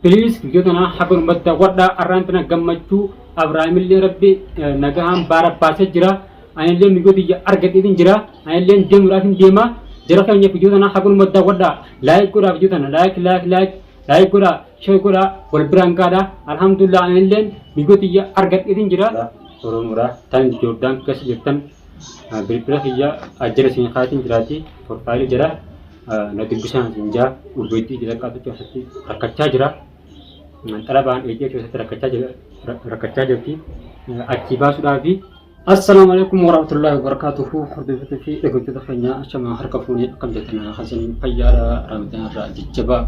Please viidiyoo tana haga dhumatti daawwadhaa. Arraan tana gammachuu Abrahaamillee Rabbi nagahaan baara baasee jira. Anillee miyyoo tiyya argadheetiin jira. Anillee deemuudhaaf hin deema. Jara keenya viidiyoo tana haga dhumatti daawwadhaa. Like godhaa viidiyoo tana like like like like godhaa share godhaa wal biraan gaadhaa. Alhamdulillah anillee miyyoo tiyya argadheetiin jira. Oromoodha tan Joordaan keessa jirtan bilbila kiyya ajjala isin kaatiin jiraati profaayilii jira. Na dubbisaan isin jaa urbeettii xixiqqaatu keessatti rakkachaa jira. Xalabaan eegee keessatti rakkachaa jira rakkachaa jirti. Achii baasuudhaafi. Assalaamu alaikum warahmatullahi wabarakatuhu. Hordoftoota fi dhaggeeffattoota keenya achama harka fuunee akkam jirtan hasan fayyaadha ramadaan irraa jajjabaa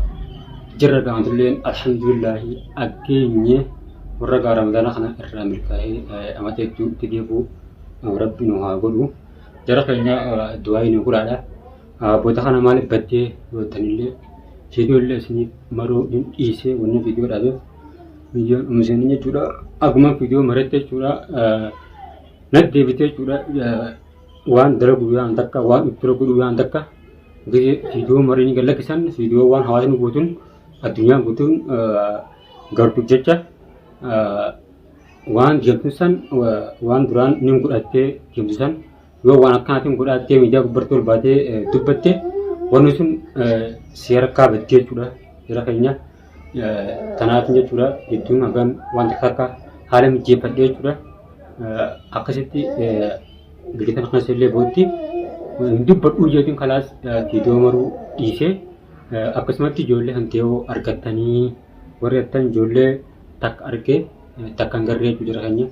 jirra gaafantulleen alhamdulillahi aggeenye warra gaa ramadaana kana irraa milkaa'ee amata hedduu itti deebi'u rabbi nu haa godhu. Jara keenya du'aa nu godhaadha. Booda kana maaliif baddee yoo jettanillee viidiyoo illee isiniif maruu hin dhiisee wanni viidiyoo dhaabeef viidiyoo uumsanii jechuudha. Akkuma viidiyoo maretti jechuudha. Natti deebitee jechuudha. Waan dalagu yaan takka waan itti godhu yaan takka viidiyoo marii ni gallakkisan viidiyoo waan hawaasni guutuun addunyaan guutuun gartuuf jecha waan deemtu san waan duraan ni godhattee deemtu san yoo waan akkanaatiin godhaattee miidiyaa gubbarratti ol baatee dubbatte wanni sun si harkaa baddi jechuudha. Jara keenya tanaaf jechuudha hedduun hagan waan takka akka haala mijeeffadhe jechuudha. Akkasitti biyya tana keessa illee bootti hin dubbadhuu jeetiin kalaas viidiyoo maruu dhiisee akkasumatti ijoollee kan ta'e argattanii warri jettan ijoollee takka argee takka hin garree jechuudha jara keenya.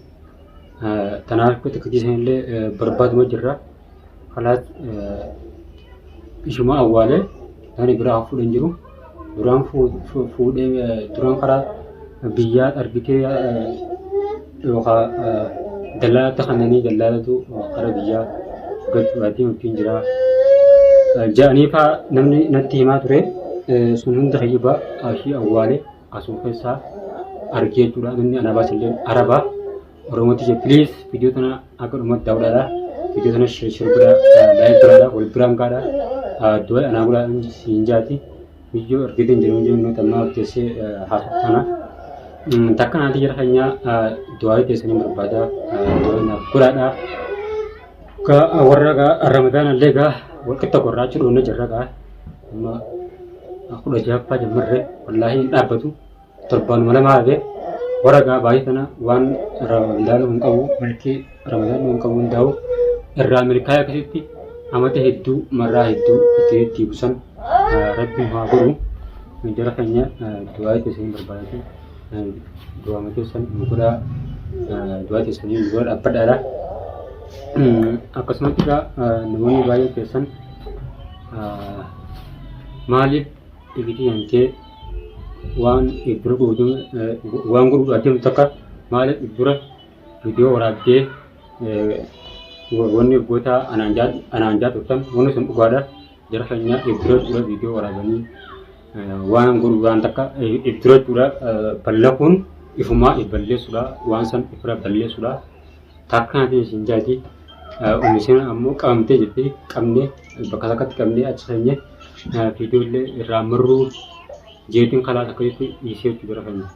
Tanaaf xixiqqii sanillee barbaaduma jirra. Kalaas ishuma awwaalee namni biraa fuudhee hin jiru. Duraan fuudhee duraan karaa biyyaa argitee yookaan dallaalatti kannanii dallaalatu karaa biyyaa galchuudhaatiin wajjin jira. Ja'anii fa'aa namni natti himaa ture sun hunda kijiba ishii awwaalee. Asuma keessaa argee jechuudha. Namni ana baase illee araba. Oromootti jee please viidiyoo tana akka dhumatti daawwadhaadha. Viidiyoo tana share share godhaa, like godhaadha, wal biraan gaadha. Du'a anaa godhaa siin jaati. Viidiyoo argitee hin jiru jiru nuti ammaa teessee haasoftu tana. Takka naati jara keenya du'aa keessanii barbaada. Du'a naaf godhaadha. Gaa warra gaa Ramadaan illee gaa walqixa gorraachuu dhoonna jirra gaa. Amma 16ffaa jammarre wallaahi hin dhaabbatu torbaanuma lama hafe warra gaa baay'ee tana waan Ramadaan hin qabu milkii Ramadaan hin qabu hundaa'u irraa milkaa'ee akkasitti amata hedduu marraa hedduu itti itti busan rabbi haa godhu jara keenya du'aa keessanii barbaadatu du'aama keessan nu godhaa du'aa keessanii nu godhaa dhaabbadhaadha. Akkasumatti egaa namoonni baay'een keessan maaliif ibidii hantee waan dura waan godhuudhaaf deemtu takka maaliif dura viidiyoo waraabdee wanni goota anaan jaa turtan wanni sun dhugaadha jara keenya dura dura viidiyoo waraabanii waan godhu waan takka dura dura ballaquun ifumaa if balleessuudha waan san ifira balleessuudha. Takka naatiin isin jaati. Uummiseen ammoo qabamtee jirti. Qabnee bakka takkatti qabnee achi keenye viidiyoo irraa marruu jeetiin kalaas akkasitti dhiisee jechuudha jara keenya.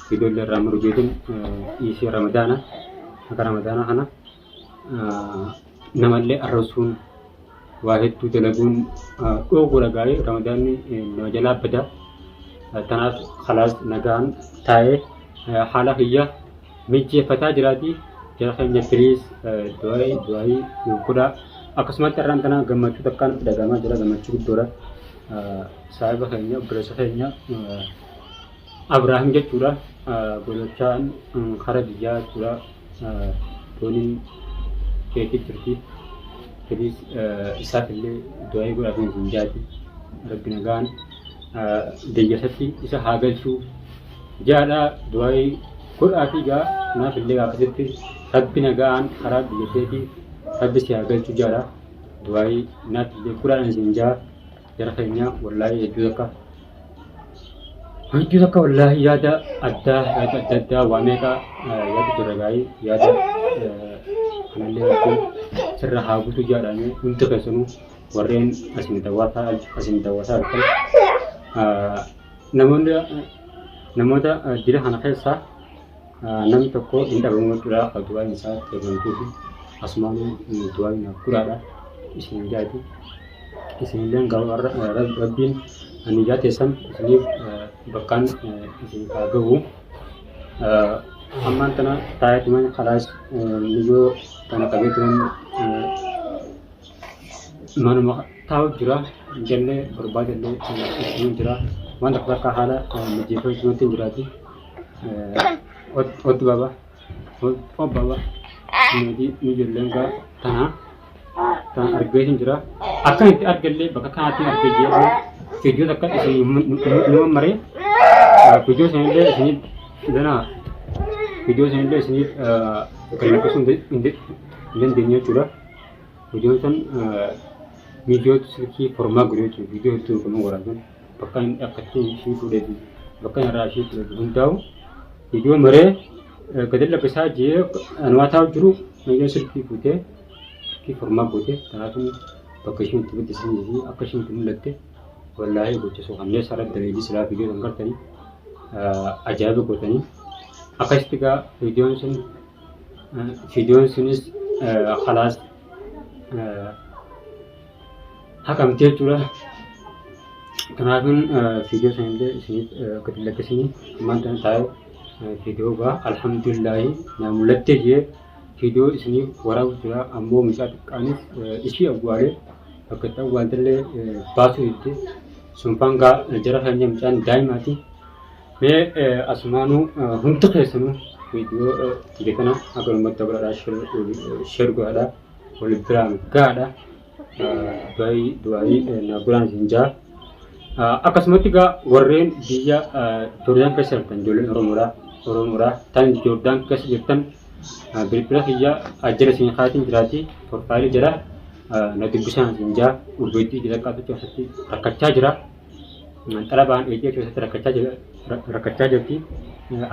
Viidiyoo irraa marruu jeetiin dhiisee ramadaana akka ramadaana kana namallee arrabsuun waa hedduu dalaguun dhoowwudha gaarii ramadaanni nama jalaa bada. Tanaaf kalaas nagaan taa'ee haala kiyya mijjeeffataa jiraati. Jara keenya please du'aayii du'aayii nuuf godhaa. Akkasumatti har'aan tana gammachuu takkaan itti dhaga'amaa jira gammachuu guddoodha. Saahiba keenya obboleessa keenya Abrahaam jechuudha. Gololchaan kara biyyaa jechuudha. Dooniin keetii jirti. Please isaaf illee du'aayii godhaa fi hin jaati. Rabbi nagaan biyya isatti isa haa galchuu. Jaadha du'aayii godhaafi gaa naaf illee akkasitti rabbi nagaan karaa biyya keetii rabbi si haa galchuu jaadha du'aayii naaf illee godhaan isin jaa jara keenya wallaahi hedduu takka hedduu takka wallaahi yaada addaa yaada adda addaa waa meeqa yaada jira gaa'ii yaada kanallee rabbiin sirra haa guutuu jaadhaan hundi keessanuu warreen asin dawwataa asin dawwataa jirtan namoonni Namoota jila kana keessaa namni tokko hin dhabamu jechuudha. Ka du'aa'iin isaa qeebalamtuu fi asumaanuu du'aa'iin naaf godhaadha isin jaati. Isinilleen Rabbiin niyyaa teessan isiniif bakkaan isiniif haa gahu. Ammaan tana taa'eetuman kalaas miyyoo tana qabeetuman manuma taa'u jira. Jallee barbaadallee ittiin jira. Waan takka takka haala mijeeffachuu hin jiraati. Otti baba. Ob baba. Nuti ijoolleen gaa tana tana argee hin jira. Akkan itti argallee bakka kanatti argee jira. Viidiyoo takka isin nu maree viidiyoo isinillee isinii danaa viidiyoo isinillee isinii kan lakkisuu hin dandeenye jechuudha. Viidiyoon sun viidiyoo silkii formaa godhee jechuudha. Viidiyoo hedduu kan waraaban bakka inni akkatti ishii fuudhee fi bakka inni irraa ishii fuudhee hundaa'u viidiyoo maree gadi lakkisaa jee anumaa taa'u jiru viidiyoo silkii fuutee silkii formaa gootee kanaafuu bakka ishiin itti guddisanii fi akka ishiin itti mul'atte wallaahi gocha suukanneessaa irratti daleedii silaa viidiyoo kan gartanii ajaa'iba gootanii akkasitti gaa viidiyoon sun Viidiyoon sunis kalaas haqamte jechuudha. Kanaafin viidiyoo sanillee isiniif gadi lakkisini ammaan tana taa'ee viidiyoo gaa alhamdulillaahi naa mul'attee jee viidiyoo isiniif waraabu jira ammoo mucaa xiqqaanis ishii awwaalee bakka itti awwaaltellee baasuu didde sunfaan gaa jara keenya mucaan daa'imaati. Mee asumaanuu hundi keessanuu viidiyoo kiyya kana akka uummata godhadhaa sheer godhadhaa wal biraan gahaadha. Du'aayii du'aayii na biraan isin jaa. Akkasumatti egaa warreen biyya Joordaan keessa jirtan ijoolleen Oromoodha. Oromoodha. Tan Joordaan keessa jirtan bilbila kiyya ajjala isin kaatiin jiraati. Profaayilii jala na dubbisaan isin jaa. Urbeettii jalaqaatu keessatti rakkachaa jira. Xalabaan eegee keessatti rakkachaa jirti.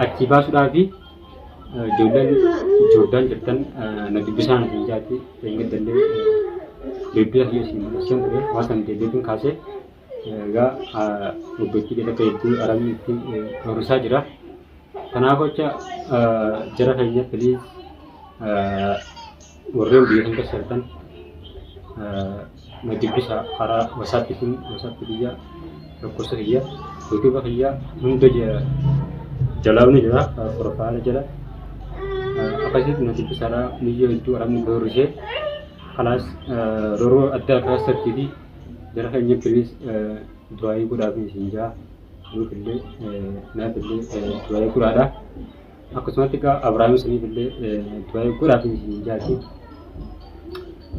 Achii baasuudhaaf ijoolleen Joordaan jirtan na dubbisaan isin jaatti eeggadallee bilbila kiyya isin maxxanseen ture waan san deebiin kaasee egaa obboleettii keessa akka hedduu arabni itti roorrisaa jira. Kanaaf jecha jara keenya piliis warreen biyya kan keessa jirtan na dubbisa karaa wasaappiitiin wasaappii kiyya lakkoofsa kiyya yuutuuba kiyya hunda jalaa ni jira profaayila jala akkasitti na dubbisaadha miyyoo hedduu arabni roorrisee kalaas roorroo adda addaa keessatti fi jara keenya piliis du'aayii godhaaf isin jaa nuuf illee naaf illee du'aayii godhaadha. Akkasumatti egaa Abrahaam isiniif illee du'aa godhaaf isin jaati.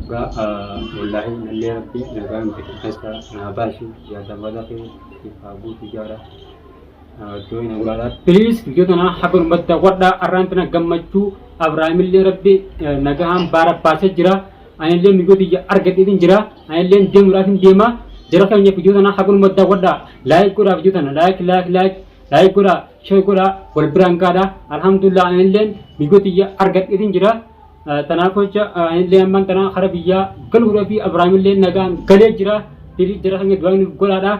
Egaa wallaahi nallee rabbi nagaan bita keessa naa baasu yaada mala kee siif haa guutu jaara. Du'aa na godhaadha. Please viidiyoo tana haga dhumatti daawwadhaa arraan tana gammachuu Abrahaam illee rabbi nagahaan baara baasee jira. Anillee miyyoo tiyya argadheetiin jira. Anillee deemuudhaaf hin deema. Jara keenya viidiyoo tana haga dhumatti daawwadhaa. Laayik godhaa viidiyoo tana laayik laayik laayik. Like godhaa, share godhaa, wal biraan gaadha. Alhamdulillah anilleen miyyoo tiyya argadheetiin jira. Tanaaf jecha anillee ammaan tana kara biyyaa galuudha fi Abrahaamillee nagaan galee jira. Firii jara keenya du'aa nuuf godhaadha.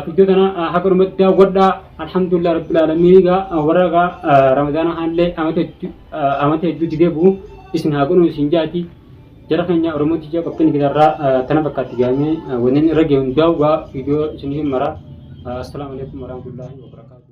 Viidiyoo tana haga dhumatti daawwadhaa. Alhamdulillah rabbil aalamiin egaa warra egaa Ramadaana kanallee amata hedduutti deebi'u isin haa godhu isin jaati. Jara keenya Oromoo tiyya qophiin gitarraa tana fakkaatti gaamee wanneen irra ga'e hundaa'u gaa viidiyoo isiniif mara. Assalaamu alaikum warahmatullahi wabarakatuh.